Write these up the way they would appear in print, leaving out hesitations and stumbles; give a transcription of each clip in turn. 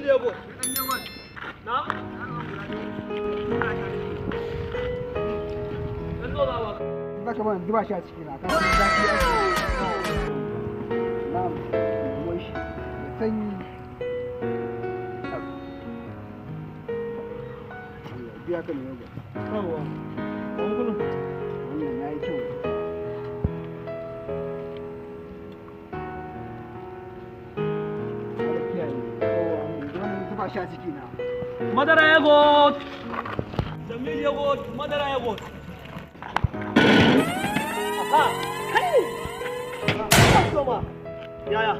Jamilu Yogurt. Na? Dan zo za ba. Zaka ban zuba shi a ciki na ka san zafi ake. Na'am, ruwan shi da sanyi. Allah ya biya ka mai yogurt. Yawwa. An kulu. Wannan yayi kyau. Allah kiyaye. Yawwa, wannan zuba shi a ciki na. Madara Yogurt. Jamilu Yogurt, Madara Yogurt. Aha. Kai. Kastoma. Yaya?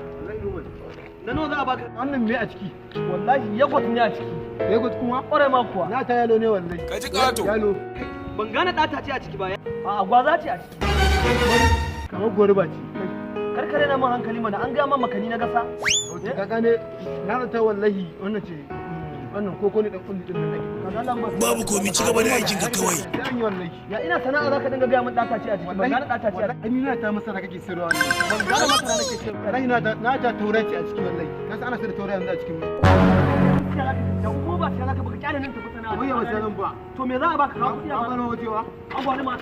Na nawa za a baka? Wannan me a ciki? Wallahi yogurt ne a ciki. Yogurt kuma? Ƙwarai ma kuwa. Na ta yalo ne wallahi. Ka ji ƙato. Yalo. Ban gane ɗata ce a ciki ba. A gwaza ce a ciki. Kamar goruba ce. Karkare na mun hankali mana, an gaya ma makani na gasa. Ka gane, na ta wallahi wannan ce, wannan koko ne dan kulli din nan nake. Ka ga lamba. Babu komi, ci gaba da aikin ka kawai. Sai an yi wallahi. Ya ina sana'a zaka dinga gaya min ɗata ce a ciki? Ban gane ɗata ce a ciki. Ai ni na ta masara kake sayarwa ne. Ban gane masara nake sayarwa. Wallahi na ta taura ce a ciki wallahi. Ka san ana sayar da taura yanzu a cikin. Da ko ba sai zaka baka kyale nan tafi sana'a. Wai ba sai zan ba. To me za a baka? Kawo kuɗi a An baka. gano wajewa. Agwaluma.